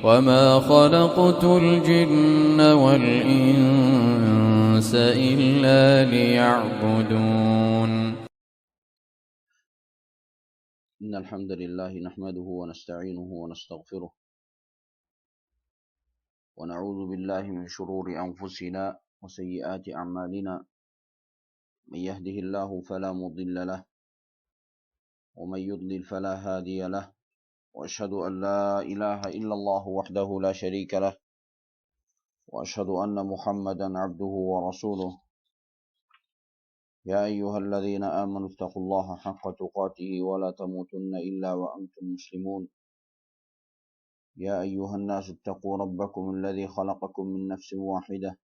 وما خلقت الجن والإنس إلا ليعبدون. إن الحمد لله نحمده ونستعينه ونستغفره ونعوذ بالله من شرور أنفسنا وسيئات أعمالنا، من يهده الله فلا مضل له ومن يضلل فلا هادي له، وأشهد أن لا إله إلا الله وحده لا شريك له، وأشهد أن محمدا عبده ورسوله. يا أيها الذين آمنوا اتقوا الله حق تقاته ولا تموتن إلا وأنتم مسلمون. يا أيها الناس اتقوا ربكم الذي خلقكم من نفس واحدة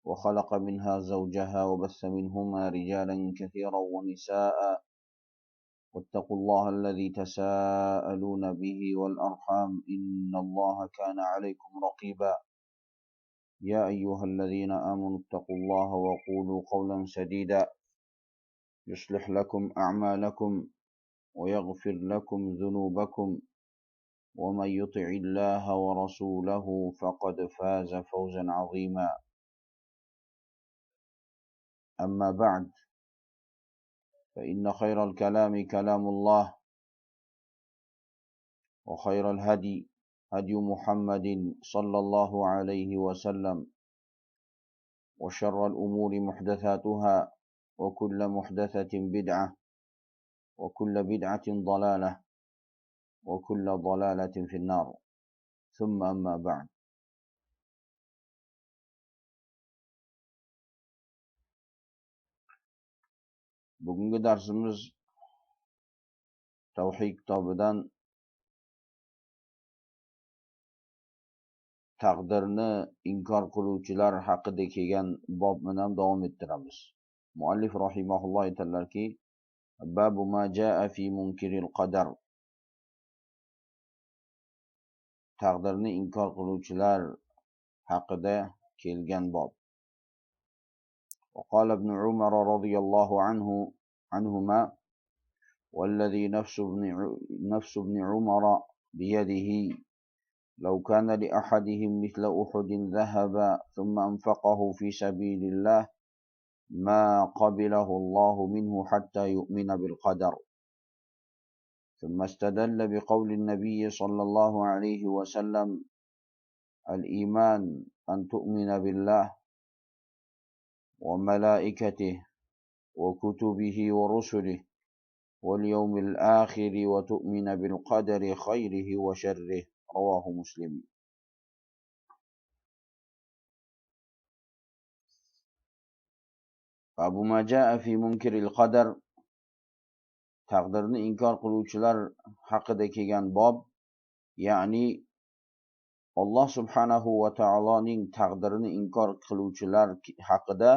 وخلق منها زوجها وبث منهما رجالا كثيرا ونساء، واتقوا الله الذي تساءلون به والأرحام إن الله كان عليكم رقيبا. يا أيها الذين آمنوا اتقوا الله وقولوا قولا سديدا يصلح لكم أعمالكم ويغفر لكم ذنوبكم، ومن يطع الله ورسوله فقد فاز فوزا عظيما. أما بعد، فإن خير الكلام كلام الله، وخير الهدي هدي محمد صلى الله عليه وسلم، وشر الأمور محدثاتها، وكل محدثة بدعة، وكل بدعة ضلالة، وكل ضلالة في النار. ثم أما بعد. Bugungi darsimiz Tavhid kitobidan taqdirni inkor qiluvchilar haqida kelgan bob bilan davom ettiramiz. Muallif rahimahulloh aytadilarki, babu ma jaa fi munkiril qadar. Taqdirni inkor qiluvchilar haqida kelgan bob. وقال ابن عمر رضي الله عنهما والذي نفس ابن عمر بيده لو كان لأحدهم مثل أحد ذهبا ثم أنفقه في سبيل الله ما قبله الله منه حتى يؤمن بالقدر. ثم استدل بقول النبي صلى الله عليه وسلم: الإيمان أن تؤمن بالله وملائكته وكتبه ورسله واليوم الآخر وتؤمن بالقدر خيره وشره. رواه مسلم. باب ما جاء في منكر القدر. Taqdirni inkor qiluvchilar haqida kelgan bob, ya'ni Alloh subhanahu va taoloning taqdirini inkor qiluvchilar haqida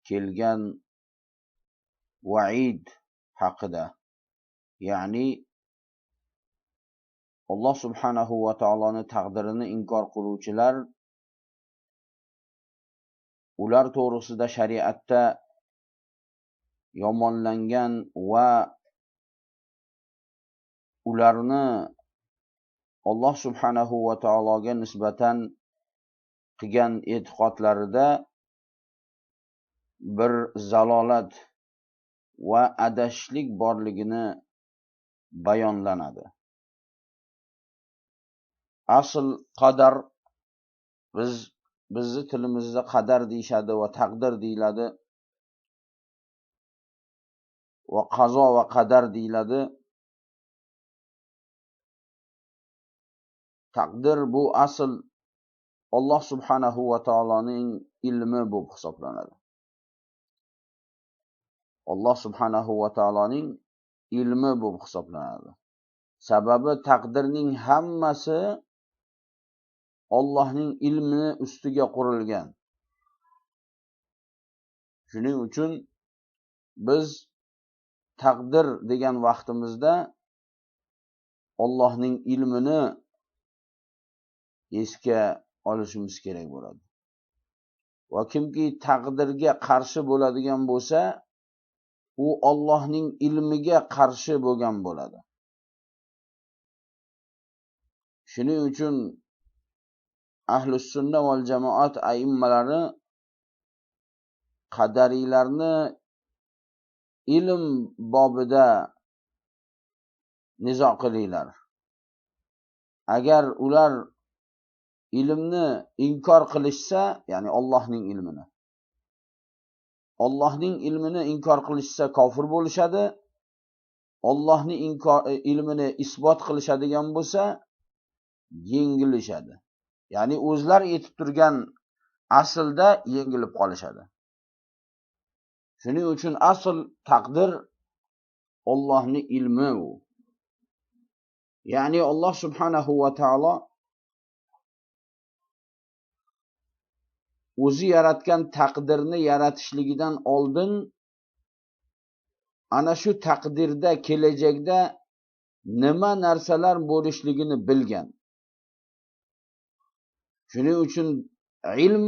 kelgan va'id haqida, ya'ni Alloh subhanahu va taoloning taqdirini inkor qiluvchilar ular to'g'risida shariatda yomonlangan va ularni Alloh subhanahu va taologa nisbatan qilgan e'tiqodlarida bir zalolat va adashishlik borligini bayonlanadi. Asl qadar, bizni tilimizda qadar deyishadi va taqdir deyiladi va qazo va qadar deyiladi. Taqdir bu asl Alloh subhanahu va taoloning ilmi bo'lib hisoblanadi. Alloh subhanahu va taoloning ilmi bo'lib hisoblanadi. Sababi taqdirning hammasi Allohning ilmini ustiga qurilgan. Shuning uchun biz taqdir degan vaqtimizda Allohning ilmini esga olishimiz kerak bo'ladi. Va kimki taqdirga qarshi bo'ladigan bo'lsa, u Allohning ilmiga qarshi bo'lgan bo'ladi. Shuning uchun Ahlus sunna val jamoat aimmalari qadariylarni ilm bobida nizo qilinglar. Agar ular ilmni inkor qilishsa, ya'ni Allohning ilmini, Allohning ilmini inkor qilishsa kofir bo'lishadi. Allohning ilmini isbot qilishadigan bo'lsa yengilishadi. Ya'ni o'zlari yetib turgan aslda yengilib qolishadi. Shuning uchun asl taqdir Allohning ilmi u. Ya'ni Alloh subhanahu va taolo o'zi yaratgan taqdirni yaratishligidan oldin ana shu taqdirda kelajakda nima narsalar bo'lishligini bilgan. Shuning uchun ilm,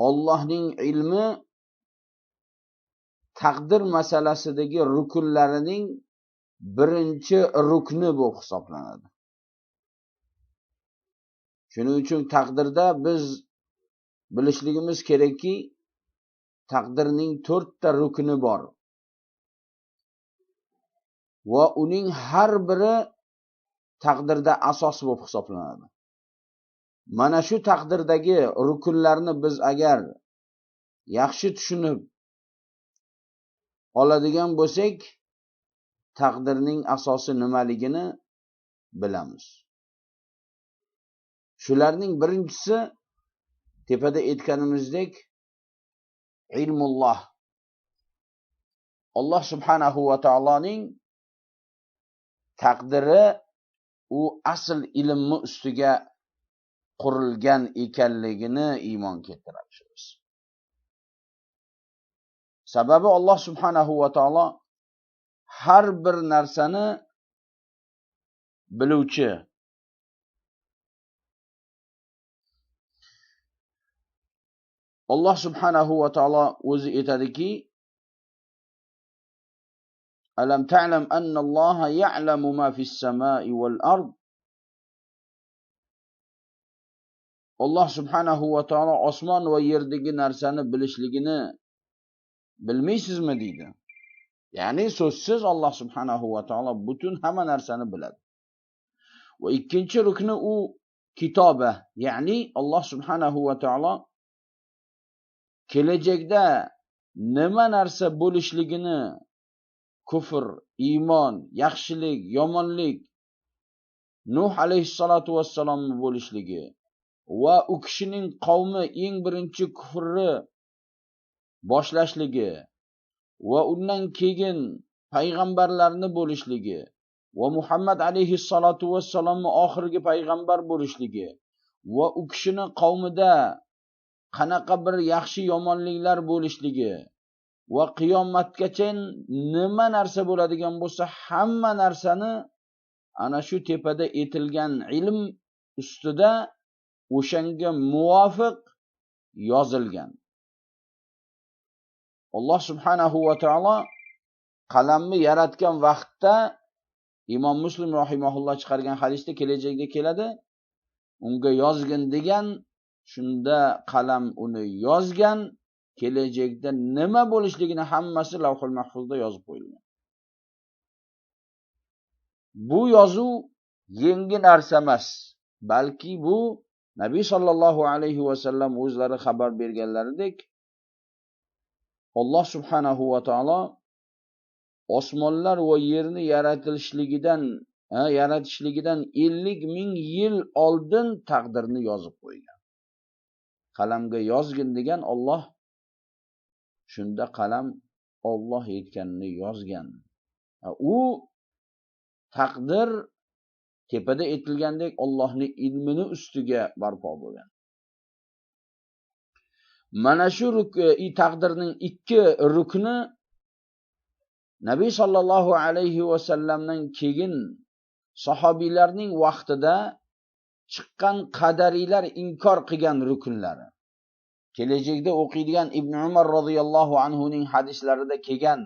Allohning ilmi taqdir masalasidagi rukunlarining birinchi rukni bo'lib hisoblanadi. Shuning uchun taqdirda biz bilishligimiz kerakki, taqdirning 4 ta rukni bor. Va uning har biri taqdirda asos bo'lib hisoblanadi. Mana shu taqdirdagi rukunlarni biz agar yaxshi tushunib oladigan bo'lsak, taqdirning asosi nimaligini bilamiz. Shularning birinchisi tepada aytganimizdek ilmulloh. Alloh subhanahu va taoloning taqdiri u asl ilmni ustiga qurilgan ekanligini iymon keltiramiz. Sababi Alloh subhanahu va taolo har bir narsani biluvchi. Alloh subhanahu va taolo o'zi aytadiki: Alam ta'lam anna Alloha ya'lamu ma fis samai wal ard. Alloh subhanahu va taolo osmon va yerdagi narsani bilishligini bilmaysizmi deydi. Ya'ni so'zsiz Alloh subhanahu va taolo butun hamma narsani biladi. Va ikkinchi rukni u kitoba, ya'ni Alloh subhanahu va taolo kelajakda nima narsa bo'lishligini, kufr, iymon, yaxshilik, yomonlik, Nuh alayhissalatu vassalomning bo'lishligi va u kishining qavmi eng birinchi kufrni boshlashligi va undan keyin payg'ambarlarni bo'lishligi va Muhammad alayhissalatu vassalomning oxirgi payg'ambar bo'lishligi va u kishining qavmida qanaqa bir yaxshi yomonliklar bo'lishligi va qiyomatgacha nima narsa bo'ladigan bo'lsa hamma narsani ana shu tepada etilgan ilm ustida o'shanga muvofiq yozilgan. Alloh subhanahu va taolo qalamni yaratgan vaqtda Imom Muslim rahimahulloh chiqargan hadisda kelajakda keladi, unga yozgin degan, shunda qalam uni yozgan, kelajakda nima bo'lishligini hammasi Lavhul Mahfuzda yozib qo'yilgan. Bu yozuv yangi narsa emas, balki bu Nabiy sallallohu alayhi va sallam o'zlari xabar berganlaridek Alloh subhanahu va taolo osmonlar va yerni yaratishligidan 50 ming yil oldin taqdirni yozib qo'ygan. Qalamga yozgin degan Alloh, shunda qalam Alloh aytganini yozgan. U taqdir tepada aytilgandek Allohning ilmini ustiga barpo bo'lgan. Mana shu taqdirning ikki rukni Nabiy sallallohu alayhi va sallamdan keyin sahobiylarning vaqtida chiqqan qadariylar inkor qilgan rukunlari. Kelajakda o'qiydigan Ibn Umar radhiyallohu anhu ning hadislarida kelgan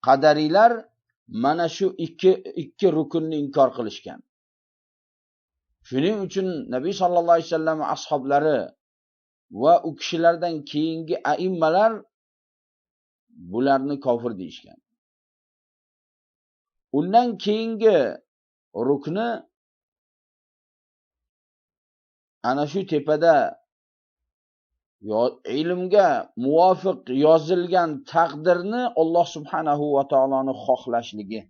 qadariylar mana shu ikki rukunni inkor qilishgan. Shuning uchun Nabiy sallallohu alayhi vasallam ashablari va u kishilardan keyingi aimmalar bularni kofir deyishgan. Undan keyingi rukni ana shu tepada ilmga muvofiq yozilgan taqdirni Alloh subhanahu va taoloni xohlashligi.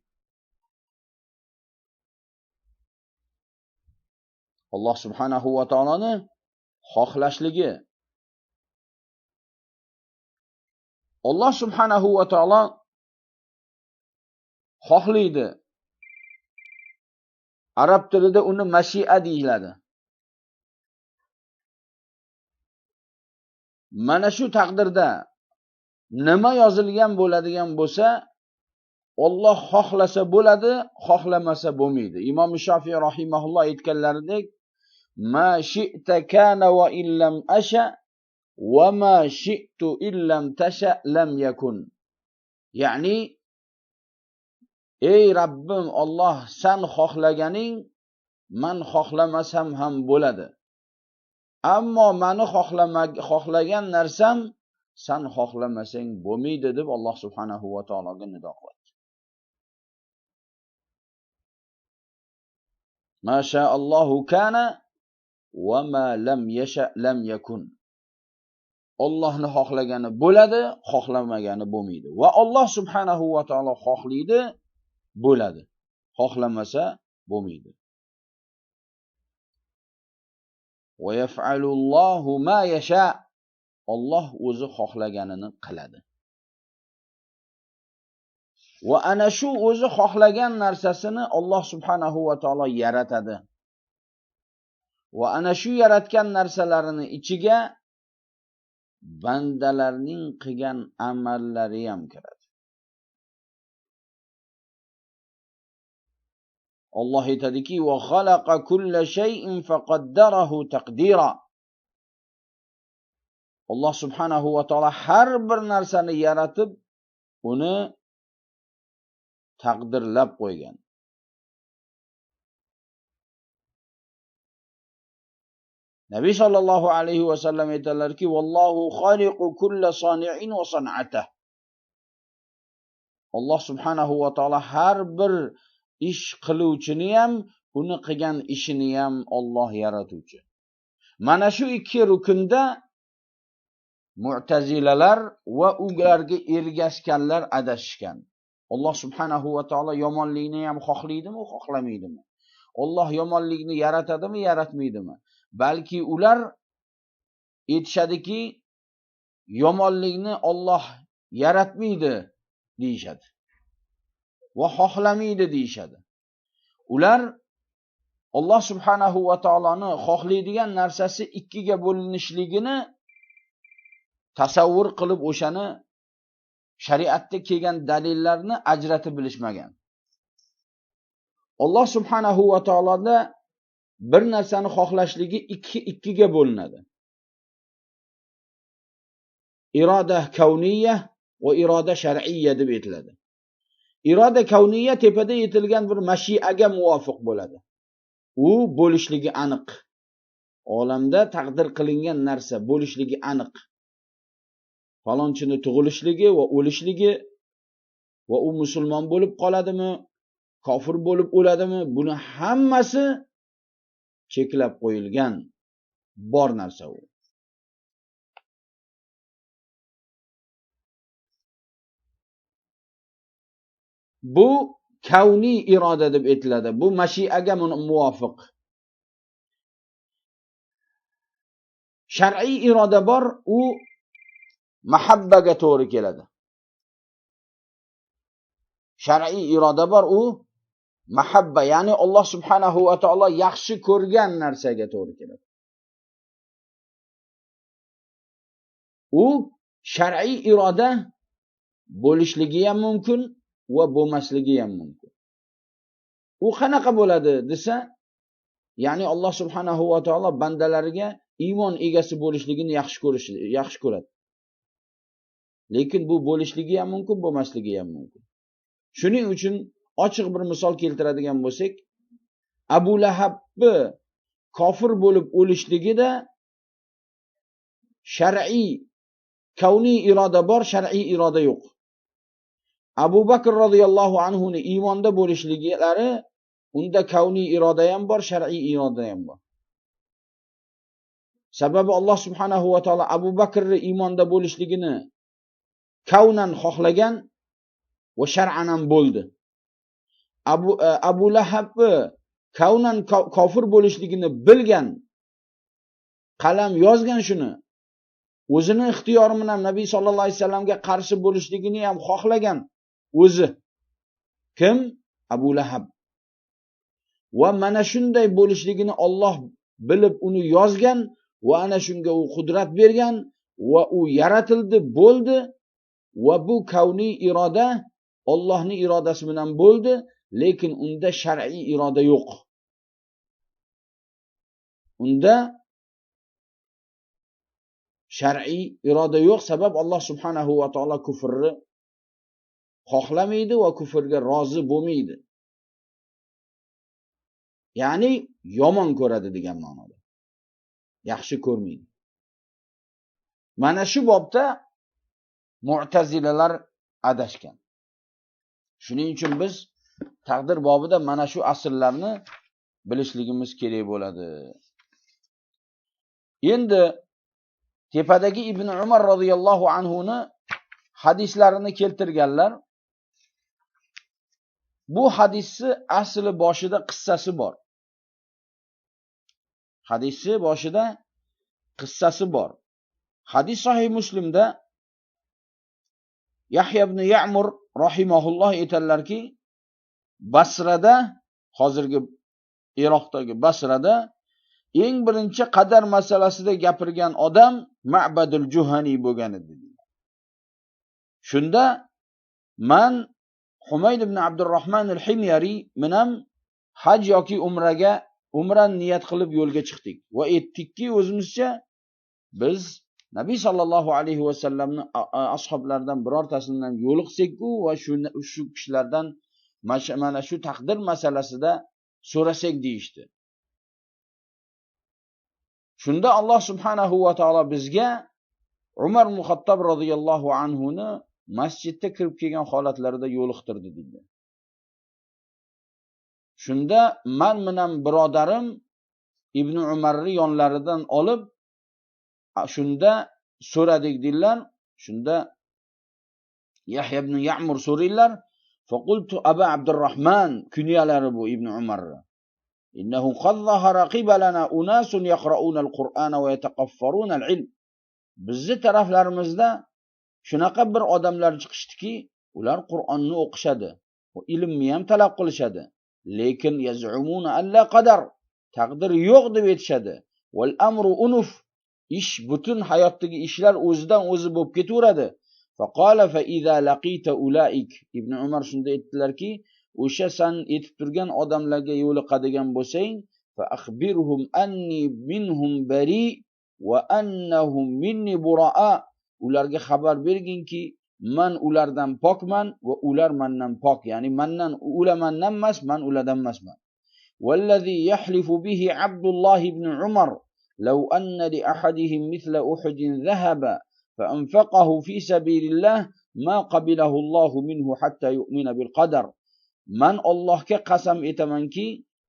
Alloh subhanahu va taoloni xohlashligi. Alloh subhanahu va taolo xohlaydi. Arab tilida uni mashi'a deyiladi. Mana shu taqdirda nima yozilgan bo'ladigan bo'lsa, Alloh xohlasa bo'ladi, xohlamasa bo'lmaydi. Imom Shofiy rahimahulloh aytganlaridek, ma shi'ta kana va illam asha va ma shi'tu illam tasha lam yakun. Ya'ni ey Rabbim Alloh, sen xohlaganing men xohlamasam ham bo'ladi. Ammo meni xohlagan narsam sen xohlamasang bo'lmaydi deb Alloh subhanahu va taologa nido qildi. Ma sha'allohu kana va ma lam yasha lam yakun. Allohni xohlagani bo'ladi, xohlamagani bo'lmaydi. Va Alloh subhanahu va taolo xohlaydi, bo'ladi. Xohlamasa bo'lmaydi. Va yaf'alullohu ma yasha. Alloh o'zi xohlaganini qiladi. Va ana shu o'zi xohlagan narsasini Alloh subhanahu va taolo yaratadi. Va ana shu yaratgan narsalarini ichiga bandalarning qilgan amallari ham kiradi. Alloh aytadiki: "Va xalaqa kulla shay'in faqaddarahu taqdira." Alloh subhanahu va taolo har bir narsani yaratib, uni taqdirlab qo'ygan. Nabiy sallallohu alayhi va sallam aytadilarki: "Vallohu xoliqu kulla soni'in va san'atah." Alloh subhanahu va taolo har bir ish qiluvchini ham, uni qilgan ishini ham Alloh yaratuvchi. Mana shu ikki rukunda mu'tazilalar va ularga ergashganlar adashgan. Alloh subhanahu va taolo yomonlikni ham xohlaydimi, xohlamaydimi? Alloh yomonlikni yaratadimi, yaratmaydimi? Balki ular aytishadiki, yomonlikni Alloh yaratmaydi deyishadi va xohlamaydi deyishadi. Ular Alloh subhanahu va taoloni xohlaydigan narsasi ikkiga bo'linishligini tasavvur qilib, o'shani shariatda kelgan dalillarni ajratib bilishmagan. Alloh subhanahu va taoloda bir narsani xohlashligi ikkiga bo'linadi. Iroda kavniyya va iroda shar'iyya deb aytiladi. Iroda kavniyya tepada yetilgan bir mashiaga muvofiq bo'ladi. U bo'lishligi aniq. Olamda taqdir qilingan narsa bo'lishligi aniq. Falonchini tug'ilishligi va o'lishligi va u musulmon bo'lib qoladimi, kofir bo'lib o'ladimi, buni hammasi cheklab qo'yilgan bor narsa u. Bu kavniy iroda deb aytiladi. Bu mashiaga muvofiq. Shar'iy iroda bor, u mahabbaga to'g'ri keladi. Shar'iy iroda bor, u mahabba, ya'ni Alloh subhanahu va taolo yaxshi ko'rgan narsaga to'g'ri keladi. U shar'iy iroda bo'lishligi ham mumkin va bo'lmasligi ham mumkin. U qanaqa bo'ladi desa, ya'ni Alloh subhanahu va taolo bandalariga iymon egasi bo'lishligini yaxshi ko'rishi, yaxshi ko'radi. Lekin bu bo'lishligi ham mumkin, bo'lmasligi ham mumkin. Shuning uchun ochiq bir misol keltiradigan bo'lsak, Abu Lahabni kofir bo'lib o'lishligida shar'iy kavniy iroda bor, shar'iy iroda yo'q. Abu Bakr radhiyallohu anhu ni iymonda bo'lishliklari unda kavniy iroda ham bor, shar'iy iroda ham bor. Sababi Alloh subhanahu va taolo Abu Bakrni iymonda bo'lishligini kavnan xohlagan va shar'an ham bo'ldi. Abu Lahabni kavnan kofir bo'lishligini bilgan, qalam yozgan shuni, o'zini ixtiyori bilan Nabiy sallallohu alayhi vasallamga qarshi bo'lishligini ham xohlagan o'zi. Kim? Abu Lahab. Va mana shunday bo'lishligini Alloh bilib uni yozgan va ana shunga u qudrat bergan va u yaratildi, bo'ldi va bu kavniy iroda Allohning irodasi bilan bo'ldi, lekin unda shar'iy iroda yo'q. Unda shar'iy iroda yo'q, sabab Alloh subhanahu va taolo kufrni xohlamaydi va kufrga rozi bo'lmaydi. Ya'ni yomon ko'radi degan ma'noda. Yaxshi ko'rmaydi. Mana shu bobda Mu'tazilalar adashgan. Shuning uchun biz taqdir bobida mana shu asllarni bilishligimiz kerak bo'ladi. Endi tepadagi Ibn Umar radhiyallohu anhu ni hadislarini keltirganlar. Bu hadisni asli boshida qissasi bor. Hadisi boshida qissasi bor. Hadis Sahih Muslimda Yahya ibn Ya'mur rahimahulloh aytadilarki, Basrada, hozirgi Iroqdagi Basrada eng birinchi qadar masalasida gapirgan odam Ma'badul Juhani bo'lgan edi. Shunda man Humayd ibn Abdurrahman al-Himyari bilan haj yoki umraga umran niyat qilib yo'lga chiqdik va aytdikki o'zimizcha biz Nabiy sallallohu alayhi va sallamni ashablaridan birortasidan yo'liqsak-ku va shu kishilardan mana shu taqdir masalasida so'rasak deyishdi. Shunda Alloh subhanahu va taolo bizga Umar ibn Xattob radhiyallohu anhu ni masjidda kirib kelgan holatlarida yo'liqtirdi dedi. Shunda men bilan birodarim Ibn Umarni yonlaridan olib shunda so'radik dedilar. Shunda Yahya ibn Ya'mur so'raylar. Faqultu Aba Abdurrahman, kunyalari bu Ibn Umarni. Innahu qad zahara qibalana unasun yaqra'una al-Qur'ana va yataqaffaruna al-ilm. Bizni taraflarimizda shunaqa bir odamlar chiqishdiki, ular Qur'onni o'qishadi va ilmni ham talab qilishadi. Lekin yaz'umuna alla qadar, taqdir yo'q deb aytishadi. Wal amru unuf, ish butun hayotdagi ishlar o'zidan o'zi bo'lib ketaveradi. Faqala fa iza laqita ulaik. Ibn Umar shunda aytdilarki, o'sha san aytib turgan odamlarga yo'liqadigan bo'lsang, fa akhbirhum anni minhum bari va annahum minni buraa. Ularga xabar berginki, man ulardan pokman va ular mendan pok, ya'ni mendan ular mendan emas, man ulardan emasman. Wallazi yahlifu bihi Abdulloh ibn Umar law anna li ahadihim mithla Uhudin dhahaba fa anfaqahu fi sabilillah ma qabilahu Allohu minhu hatta yu'mina bil qadar. Man Allohga qasam etamanki,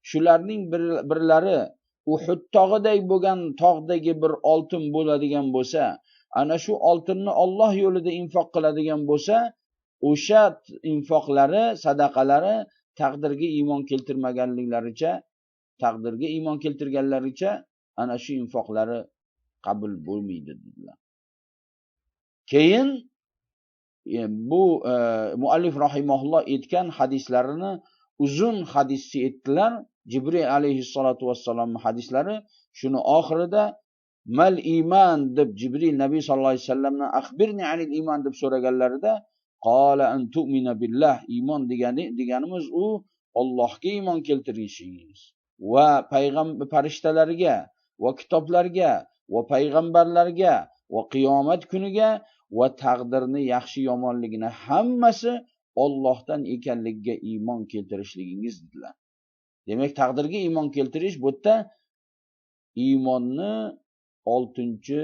shularning birlari Uhud tog'iday bo'lgan tog'dagi bir oltin bo'ladigan bo'lsa, ana shu oltinni Alloh yo'lida infoq qiladigan bo'lsa, o'sha infoqlari, sadaqalari taqdirga iymon keltirmaganliklaricha, taqdirga iymon keltirganlaricha ana shu infoqlari qabul bo'lmaydi dedilar. Keyin bu muallif rahimahulloh aytgan hadislarini uzun hadisni aytdilar. Jibril alayhissalatu vassalom hadislari shuni oxirida mal iymon deb Jibril Nabiy sallallohu alayhi vasallamdan akhbirni anil iymon deb so'raganlarida qala an tu'mina billah, iymon deganimiz u Allohga iymon keltirishingiz va payg'ambar farishtalarga va kitoblarga va payg'ambarlarga va qiyomat kuniga va taqdirni yaxshi yomonligini hammasi Allohdan ekanligiga iymon keltirishligingiz dedilar. Demak, taqdirga iymon keltirish bu yerda iymonni 6-chi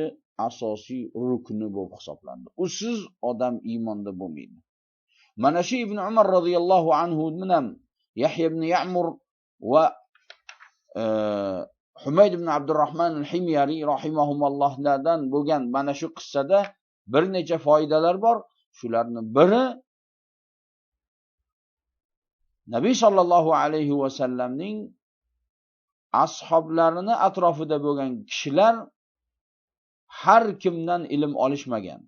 asosiy rukni bo'lib hisoblandi. Usiz odam iymonda bo'lmaydi. Mana shu Ibn Umar radhiyallohu anhu bilan Yahya ibn Ya'mur va Humayd ibn Abdurrahman al-Himyari rahimahumullohlardan bo'lgan mana shu qissada bir necha foydalar bor. Shularning biri Nabiy sallallohu alayhi va sallamning ashoblarini atrofida bo'lgan kishilar har kimdan ilm olishmagan,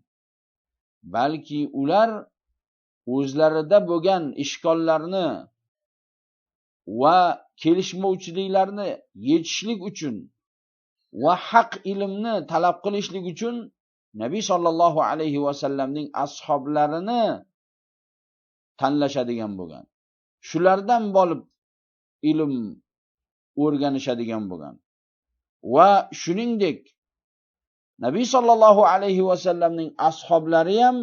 balki ular o'zlarida bo'lgan ishkollarni va kelishmovchiliklarni yechishlik uchun va haq ilmni talab qilishlik uchun Nabiy sallallohu alayhi va sallamning ashoblarini tanlashadigan bo'lgan. Shulardan bo'lib ilm o'rganishadigan bo'lgan. Va shuningdek Nabiy sallallohu alayhi va sallamning ashoblari ham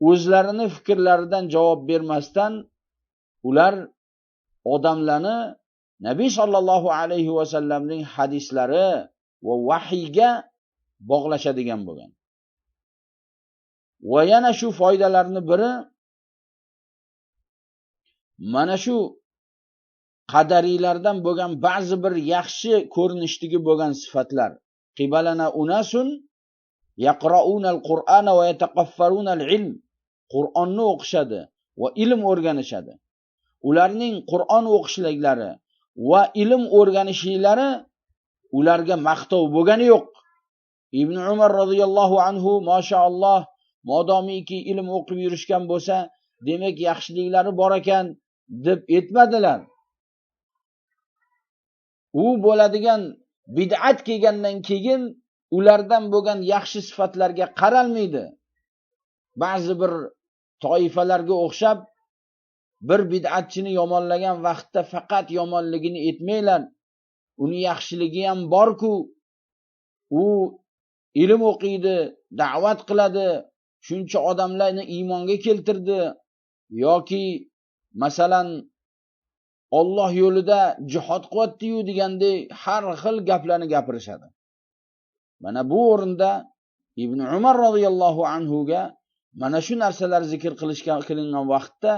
o'zlarini fikrlaridan javob bermasdan ular odamlarni Nabiy sallallohu alayhi va sallamning hadislari va vahiyga bog'lashadigan bo'lgan. Va yana shu foydalarning biri mana shu qadariylardan bo'lgan ba'zi bir yaxshi ko'rinishdagi bo'lgan sifatlar. Qibalana unasun yaqra'una al-Qur'ana va yataqaffaruna al-ilm. Qur'onni o'qishadi va ilm o'rganishadi. Ularning Qur'on o'qishliklari va ilm o'rganishliklari ularga maqtov bo'lgani yo'q. Ibn Umar radhiyallohu anhu mashaalloh, modomiki ilm o'qib yurishgan bo'lsa, demak yaxshiliklari bor ekan deb aytmadilar. U bo'ladigan bid'at kelgandan keyin ulardan bo'lgan yaxshi sifatlarga qaralmaydi. Ba'zi bir toifalarga o'xshab bir bid'atchini yomonlagan vaqtda faqat yomonligini aytmanglar. Uni yaxshiligi ham bor-ku. U ilm o'qiydi, da'vat qiladi, shuncha odamlarni iymonga keltirdi yoki masalan Alloh yo'lida jihad qilyapti-yu degandek har xil gaplarni gapirishadi. Mana bu o'rinda Ibn Umar radhiyallohu anhu ga mana shu narsalar zikr qilingan vaqtda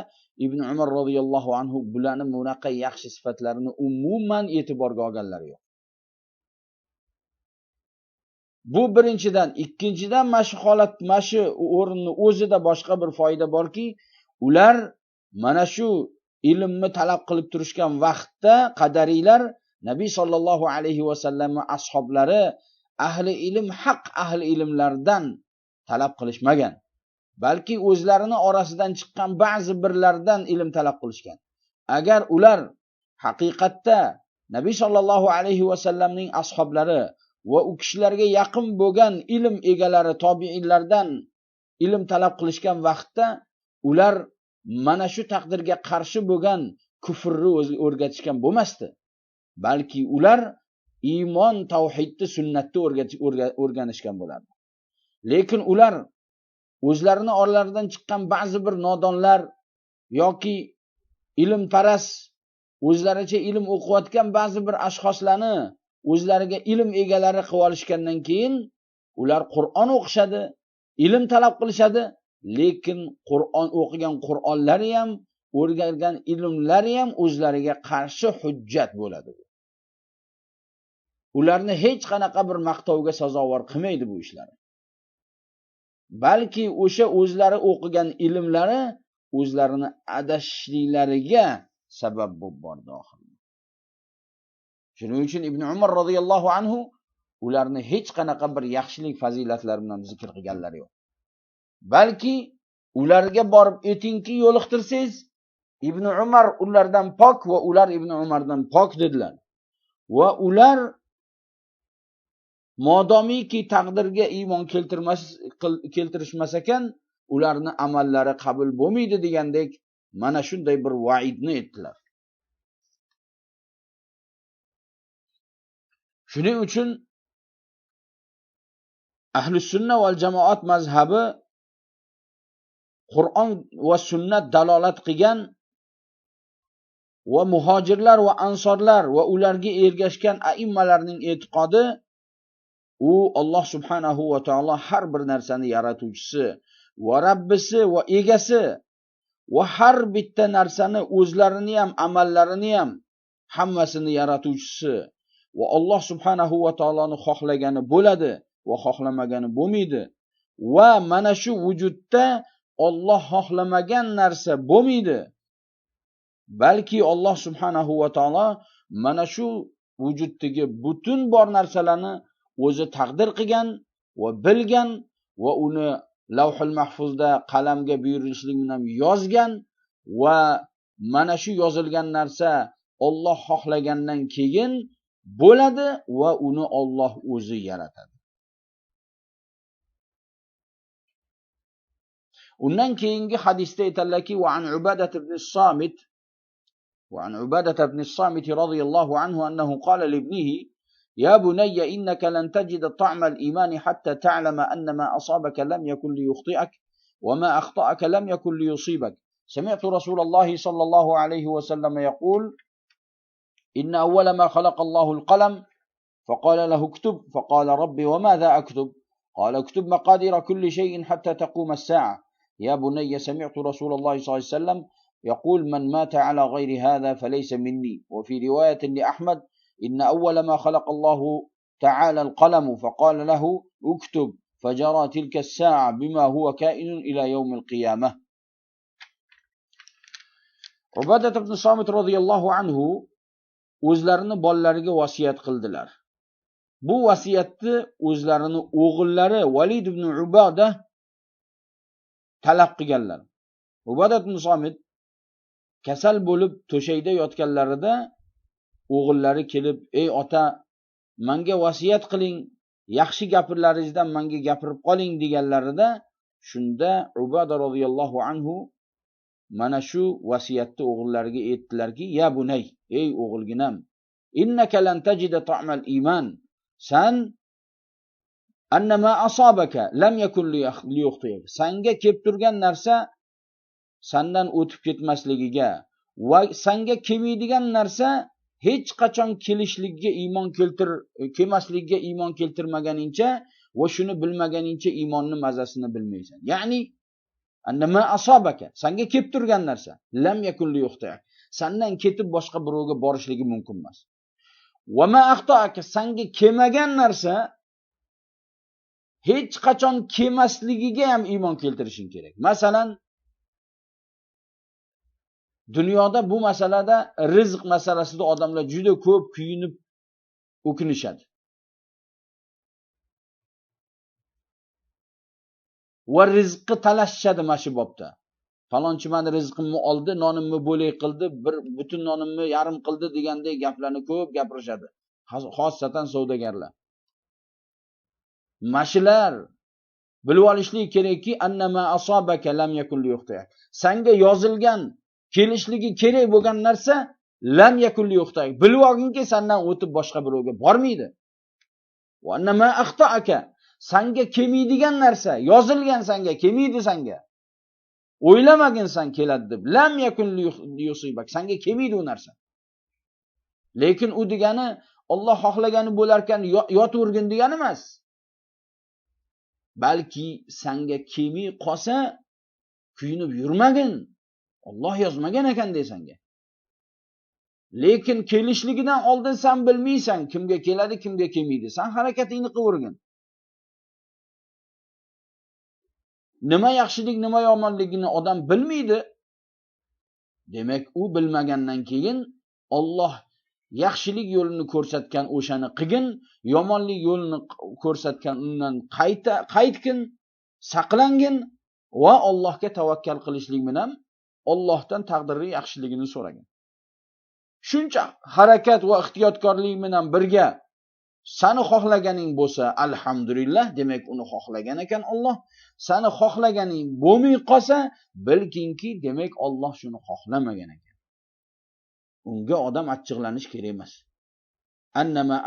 Ibn Umar radhiyallohu anhu bularning bunaqa yaxshi sifatlarini umuman e'tiborga olganlari yo'q. Bu birinchidan, ikkinchidan mana shu holat, mana shu o'rinni o'zida boshqa bir foyda borki, ular mana shu ilmni talab qilib turishgan vaqtda qadariylar Nabiy sallallohu alayhi va sallamning ashablari ahli ilm, haq ahli ilmlardan talab qilishmagan, balki o'zlarini orasidan chiqqan ba'zi birlardan ilm talab qilishgan. Agar ular haqiqatda Nabiy sallallohu alayhi va sallamning ashablari va u kishilarga yaqin bo'lgan ilm egalari tobiinlardan ilm talab qilishgan vaqtda ular mana shu taqdirga qarshi bo'lgan kufrni o'rgatishgan bo'lmasdi, balki ular iymon, tavhidni, sunnatni o'rganishgan bo'lardi. Lekin ular o'zlarini oralaridan chiqqan ba'zi bir nodonlar yoki ilmparast, o'zlaricha ilm o'qiyotgan ba'zi bir ashxoslarni o'zlariga ilm egalari qilib olishgandan keyin ular Qur'on o'qishadi, ilm talab qilishadi, lekin Qur'on o'qigan Qur'onlari ham, o'rgangan ilmlari ham o'zlariga qarshi hujjat bo'ladi. Ularni hech qanaqa bir maqtovga sazovor qilmaydi bu ishlari. Balki o'sha o'zlari o'qigan ilmlari o'zlarini adashishliklariga sabab bo'lib bordi oxirida. Shuning uchun Ibn Umar radhiyallohu anhu ularni hech qanaqa bir yaxshilik fazilatlari bilan zikr qilganlari yo'q. Balki ularga borib etingki yo'liqtirsangiz, Ibn Umar ulardan pok va ular Ibn Umardan pok dedilar. Va ular modomiki taqdirga iymon keltirishmas ekan, ularni amallari qabul bo'lmaydi degandek mana shunday bir va'idni etdilar. Shuning uchun Ahli sunna val jamoat mazhabi Qur'on va sunnat dalolat qilgan Va muhojirlar va ansorlar va ularga ergashgan aimmalarning e'tiqodi, u Alloh subhanahu va taolo har bir narsani yaratuvchisi va Rabbisi va egasi va har bitta narsani o'zlarini ham amallarini ham hammasini yaratuvchisi va Alloh subhanahu va taoloni xohlagani bo'ladi va xohlamagani bo'lmaydi. Va mana shu vujudda Alloh xohlamagan narsa bo'lmaydi. Balki Alloh subhanahu va taolo mana shu vujuddagi butun bor narsalarni o'zi taqdir qilgan va bilgan va uni Lavhul Mahfuzda qalamga buyurilishlik bilan yozgan va mana shu yozilgan narsa Alloh xohlagandan keyin bo'ladi va uni Alloh o'zi yaratadi. Undan keyingi hadisda aytilaki, va an Ubadat ibn Samit va an Ubadat ibn Samit radhiyallohu anhu annahu qala li ibnihi: يا بني إنك لن تجد طعم الإيمان حتى تعلم أن ما أصابك لم يكن ليخطئك وما أخطأك لم يكن ليصيبك. سمعت رسول الله صلى الله عليه وسلم يقول: إن أول ما خلق الله القلم، فقال له اكتب، فقال ربي وماذا أكتب؟ قال اكتب مقادير كل شيء حتى تقوم الساعة. يا بني سمعت رسول الله صلى الله عليه وسلم يقول: من مات على غير هذا فليس مني. وفي رواية لأحمد: إن أول ما خلق الله تعالى القلم، فقال له اكتب، فجرى تلك الساعة بما هو كائن إلى يوم القيامة. Ubadat ibn Samit radhiyallohu anhu o'zlarini bolalariga vasiyat qildilar. Bu vasiyatni o'zlarini o'g'illari Valid ibn Ubada talab qilganlar. Ubadat ibn Samit kasal bo'lib to'shakda yotganlarida o'g'illari kelib, ey ota, menga vasiyat qiling, yaxshi gapirlaringizdan menga gapirib qoling deganlarida, shunda Ubada radhiyallohu anhu mana shu vasiyatni o'g'illariga aytdilarki, ya bunay, ey o'g'ilginam, innaka lan tajida ta'mal iymon, san annama asabaka lam yakun liyukhtiyak, sanga kelib turgan narsa sandan o'tib ketmasligiga va sanga kelmaydigan narsa hech qachon kelishligiga iymon kelmasligiga iymon keltirmaganingcha va shuni bilmaganingcha iymonni mazasini bilmaysan. Ya'ni annama asabaka, sanga kelib turgan narsa lam yakun liyukhtiyak, sandan ketib boshqa birovga borishligi mumkin emas. Va ma axtaaka, sanga kelmagan narsa hech qachon kelmasligiga ham iymon keltirishing kerak. Masalan, dunyoda bu masalada rizq masalasida odamlar juda ko'p kuyinib o'kinishadi. Va rizqni talashishadi mana shu bobda. Falonchi meni rizqimni oldi, nonimni bo'lak qildi, bir butun nonimni yarim qildi degandek gaplarni ko'p gapirishadi. Xossatan savdogarlar. Mashilar bilib olishlik kerakki, annama asabaka lam yakun liyukhtiyak. Sanga yozilgan kelishligi kerak bo'lgan narsa lam yakun liyukhtiyak. Bilib olginki, sendan o'tib boshqa birovga bormaydi. Va annama axtaaka, sanga kelmaydigan narsa yozilgan, sanga kelmaydi, sanga. O'ylamagin sen keladi deb. Lam yakun liyusibak, sanga kelmaydi u narsa. Lekin u degani Alloh xohlagani bo'larkan yotavergin degani emas. Balki sanga kelmay qolsa kuyinib yurmagin. Alloh yozmagan ekan desanga. Lekin kelishligidan oldin sen bilmaysan kimga keladi, kimga kelmaydi. Sen harakatingni qilavergin. Nima yaxshilik, nima yomonligini odam bilmaydi. Demak, u bilmagandan keyin Alloh yaxshilik yo'lini ko'rsatgan o'shani qilgin, yomonlik yo'lini ko'rsatgan undan qaytgin, saqlangin va Allohga tavakkal qilishlik bilan Allohdan taqdiri yaxshiligini so'ragin. Shuncha harakat va ehtiyotkorlik bilan birga sani xohlaganing bo'lsa, alhamdulillah, demak uni xohlagan ekan Alloh. Sani xohlaganing bo'lmay qolsa, bilginki, demak Alloh shuni xohlamagan ekan. Unga odam achchiqlanish kerak emas. Annama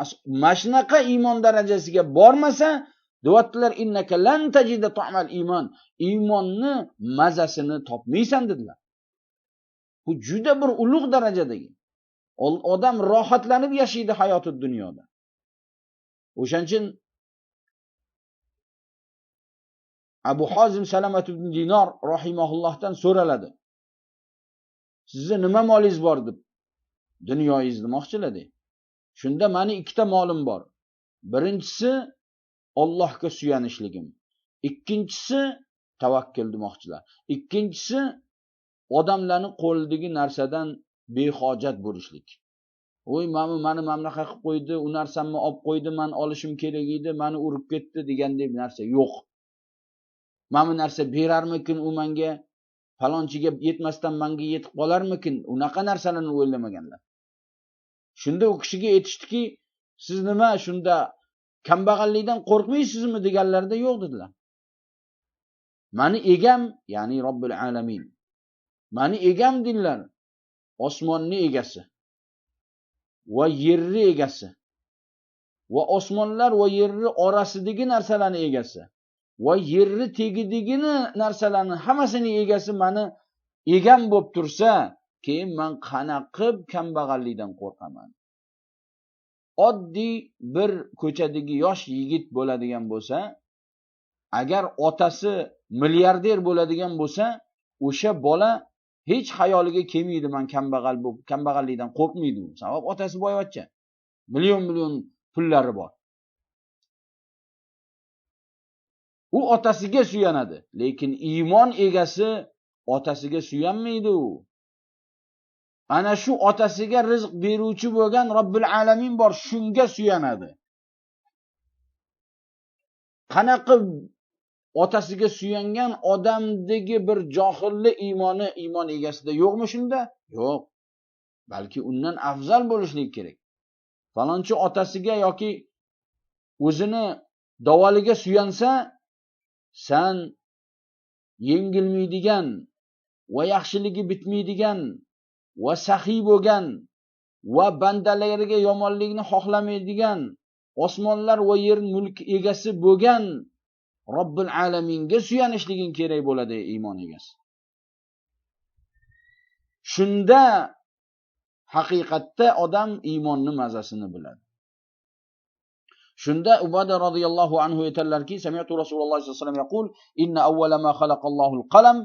mashnaqa iymon darajasiga bormasa, deyaptilar, innaka lan tajida ta'mal iymon, iymonni mazasini topmaysan dedilar. Bu juda bir ulug' darajadagi. Odam rohatlanib yashaydi hayoti dunyoda. O'shaning uchun Abu Hozim Salamat ibn Dinor rahimahullohdan so'raladi. Sizni nima molingiz bor deb. Dunyoyingiz demoqchilar. Shunda meni ikkita molim bor. Birinchisi Allohga suyanishligim. Ikkinchisi tavakkul demoqchilar. Ikkinchisi odamlarning qo'lidagi narsadan behojat bo'lishlik. Oy, mani mamlaqa qilib qo'ydi, u narsamni olib qo'ydi, men olishim kerak edi, meni urib ketdi degandek narsa yo'q. Mana bu narsa berarmikin u menga, falonchiga yetmasdan menga yetib qolarmikin, unaqa narsalarni o'ylamaganlar. Shunda u kishiga aytishdiki, siz nima shunda kambag'allikdan qo'rqmaysizmi deganlarida yo'q dedilar. Mani egam, ya'ni Robbil alamin. Mani egam dinlar, osmonni egasi va yerni egasi va osmonlar va yerni orasidagi narsalarning egasi va yerni tegidagi narsalarning hammasini egasi mani egam bo'lib tursa, keyin men qanaqa qilib kambag'allikdan qo'rqaman? Oddiy bir ko'chadagi yosh yigit bo'ladigan bo'lsa, agar otasi milliarder bo'ladigan bo'lsa, o'sha bola hech xayoliga kelmaydi, men kambag'al bo'lib, kambag'allikdan qo'rqmaydi. Sabab otasi boyvachcha. Million-million pullari bor. U otasiga suyanadi, lekin iymon egasi otasiga suyanmaydi u. Ana shu otasiga rizq beruvchi bo'lgan Robbil alamin bor, shunga suyanadi. Qanaqa otasiga suyangan odamdagi bir johillik iymoni iymon egasida yo'qmi shunda? Yo'q. Balki undan afzal bo'lishlik kerak. Falonchi otasiga yoki o'zini davoliga suyansa, san yengilmaydigan va yaxshiligi bitmaydigan va saxiy bo'lgan va bandalariga yomonlikni xohlamaydigan, osmonlar va yer mulk egasi bo'lgan Robbil alaminga suyanishliging kerak bo'ladi iymon egasi. Shunda haqiqatda odam iymonni mazasini biladi. Shunda Ubada radhiyallohu anhu aytadilarki, sami'tu Rasululloh sollallohu alayhi vasallam yaqul, inna awwala ma khalaqallohu al-qalam,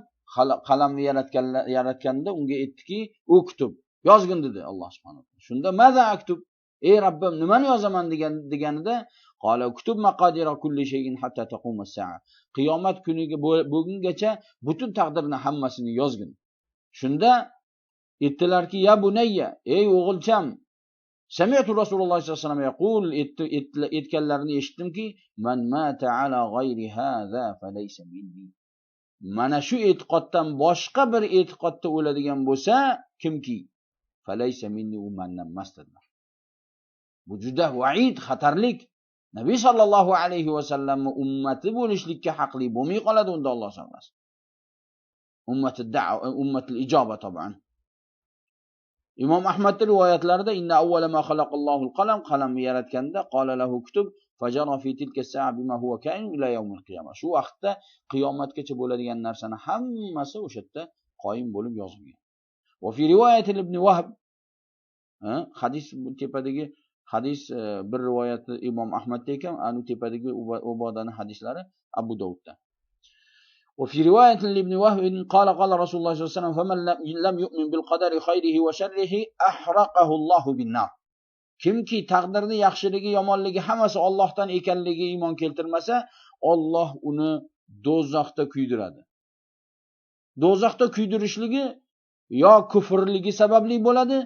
qalamni yaratganda unga aytdiki, uktub, yozgin dedi Alloh subhanahu va taolo. Shunda maza aktub, ey Rabbim, nimani yozaman deganida, qala uktub maqadira kulli shay'in hatta taquma as-sa'a. Qiyomat kuniga bugungacha butun taqdirni hammasini yozgin. Shunda aytdilarki, ya bunayya, ey o'g'ilcham, sami'tu Rasululloh sollallohu alayhi vasallam yaqul, aytganlarini eshitdimki, man mata ala g'ayri hadha falaysa minni. Mana shu e'tiqoddan boshqa bir e'tiqodda o'ladigan bo'lsa, kimki falaysa minni, u mendan emas dedilar. Bu juda va'id, xatarlik. Nabiy sallallohu alayhi vasallamning ummati bo'lishlikka haqli bo'lmay qoladi unda, Alloh saqlasin. Ummati da'va, ummatul ijoba taban. Imom Ahmadning rivoyatlarida inna awwala ma khalaqallohu al-qalam, qalamni yaratganda qala lahu kutub fajara fi tilka as-sa'a bima huwa ka'in ila yawmil qiyamah. Shu vaqtda qiyomatgacha bo'ladigan narsani hammasi o'sha yerda qoyim bo'lib yozilgan. Va fi rivoyat ibn Wahb, hadis tepadagi hadis bir rivoyati Imom Ahmadda ekan, anu tepadagi Ubodani hadislari Abu Dovudda. وفي رواية لابن وهب قال قال رسول الله صلى الله عليه وسلم فمن لم يؤمن بالقدر خيره وشره أحرقه الله بالنار. Kimki taqdirni yaxshiligi, yomonligi hammasi Allohdan ekanligiga iymon keltirmasa, Alloh uni do'zaxda kuydiradi. Do'zaxda kuydirishligi yo kufrligi sababli bo'ladi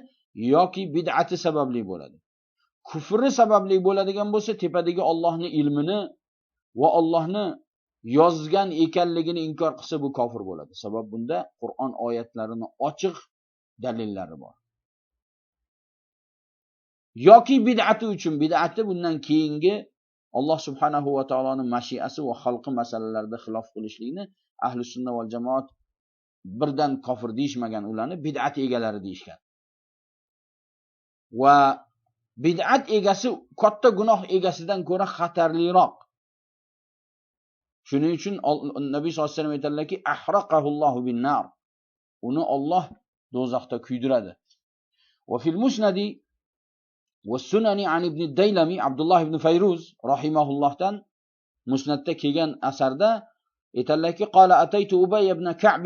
yoki bid'ati sababli bo'ladi. Kufri sababli bo'ladigan bo'lsa, tepadagi Allohning ilmini va Allohni yozgan ekanligini inkor qilsa, bu kofir bo'ladi. Sabab bunda Qur'on oyatlarini ochiq dalillari bor. Yoki bid'ati uchun, bid'ati bundan keyingi Alloh subhanahu va taoloning mashiasi va xalqi masalalarida xilof qilishlikni ahli sunna val jamoat birdan kofir deyishmagan, ularni bid'at egalari deyishgan. Va bid'at egasi katta gunoh egasidan ko'ra xatarliroq. Shuning uchun Nabiy sollallohu alayhi vasallam aytadilarki, ahraqahullohu bin-nar. Uni Alloh Do'zaxda kuydiradi. Va fil musnadi va sunani an ibn Daylami Abdulloh ibn Fayruz rahimahullohdan musnadda kelgan asarda aytadilarki, qala ataytu Ubay ibn Ka'b,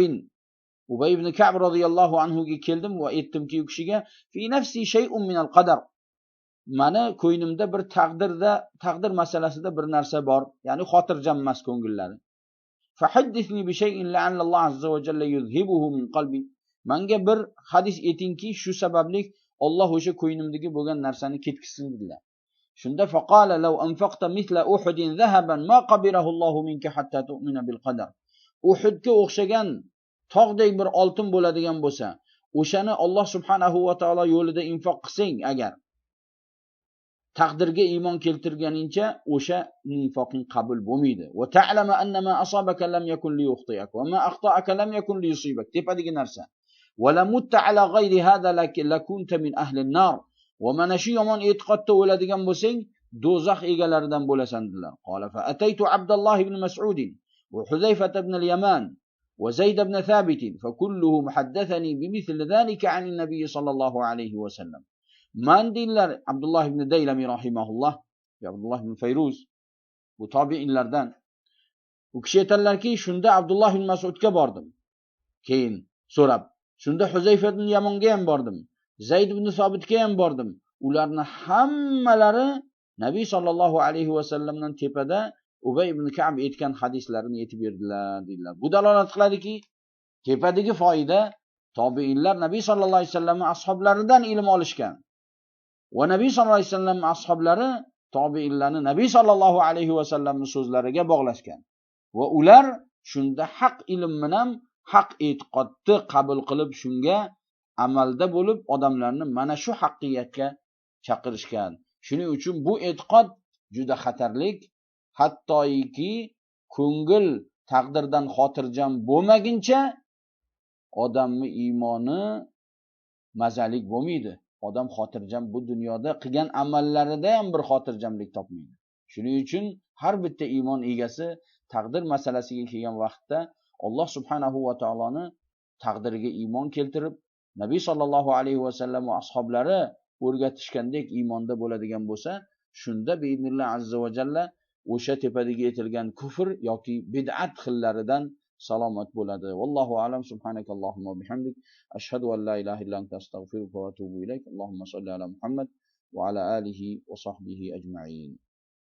Ubay ibn Ka'b radhiyallohu anhu ga keldim va aytdimki u kishiga, fi nafsi shay'un min al-qadar. Mani ko'nglimda bir taqdirda, taqdir masalasida bir narsa bor, ya'ni xotirjam emas ko'ngillari. Fahaddithni bi shay'in la'alla Alloh azza va jalla yuzhibuhu min qalbi. Menga bir hadis aytingki, shu sababli Alloh o'sha ko'nglimdagi bo'lgan narsani ketkizsin dedilar. Shunda faqala law anfaqta mithla Uhudin zahaban ma qabilahu Allohu minka hatta tu'mina bil qadar. Uhudga o'xshagan tog'dek bir oltin bo'ladigan bo'lsa, o'shani Alloh subhanahu va taolo yo'lida infoq qilsang agar, taqdirga iymon keltirganingcha o'sha infoqing qabul bo'lmaydi. Va ta'lama anna ma asabaka lam yakun liyukhti'ak va ma akhta'aka lam yakun liyusibak. Tepadagi narsa. Va la mutta ala ghayri hada lakunta min ahli an-nar. Va mana shu yomon e'tiqodda o'ladigan bo'lsang, do'zax egalaridan bo'lasan dedilar. Qala fa ataytu Abdulloh ibn Mas'ud va Huzayfa ibn al-Yaman va Zayd ibn Thabit fa kulluhum haddathani bimithli dhalika 'an an-nabiy sallallohu alayhi va sallam. Man deydilar Abdulloh ibn Daylami rahimahulloh, Abdulloh ibn Fayruz, bu tobiinlardan. U kishi aytadilarki, shunda Abdulloh ibn Mas'udga bordim. Keyin so'rab, shunda Huzayfa ibn Yamonga ham bordim, Zayd ibn Sobitga ham bordim. Ularni hammalari Nabiy sallallohu alayhi va sallamdan tepada Ubay ibn Ka'b aytgan hadislarini aytib berdilar deydilar. Bu dalolat qiladiki, tepadagi foyda tobiinlar Nabiy sallallohu alayhi vasallamning ashablaridan ilm olishgan. Va Nabiy sallallohu alayhi vasallam ashablari tobiinlarni Nabiy sallallohu alayhi vasallamning so'zlariga bog'lashgan. Va ular shunda haq ilm bilan haq e'tiqodni qabul qilib, shunga amalda bo'lib, odamlarni mana shu haqiqatga chaqirishgan. Shuning uchun bu e'tiqod juda xatarlik, hattoki ko'ngil taqdirdan xotirjam bo'lmaguncha odamning iymoni mazalik bo'lmaydi. Odam xotirjam bu dunyoda qilgan amallarida ham bir xotirjamlik topmaydi. Shuning uchun har bitta iymon egasi taqdir masalasiga kelgan vaqtda Alloh subhanahu va taoloni taqdiriga iymon keltirib, Nabiy sallallohu alayhi va sallam va ashablari o'rgatishgandek iymonda bo'ladigan bo'lsa, shunda biiznillah azza va jalla o'sha tepadagi aytilgan kufr yoki bid'at xillaridan salomat bo'ladi. Vallohu a'lam. Subhanakallohumma bihamdik, ashhadu an la ilaha illa anta, astag'firuka va atubu ilayk. Allohumma solli ala Muhammad va ala alihi va sahbihi ajma'in.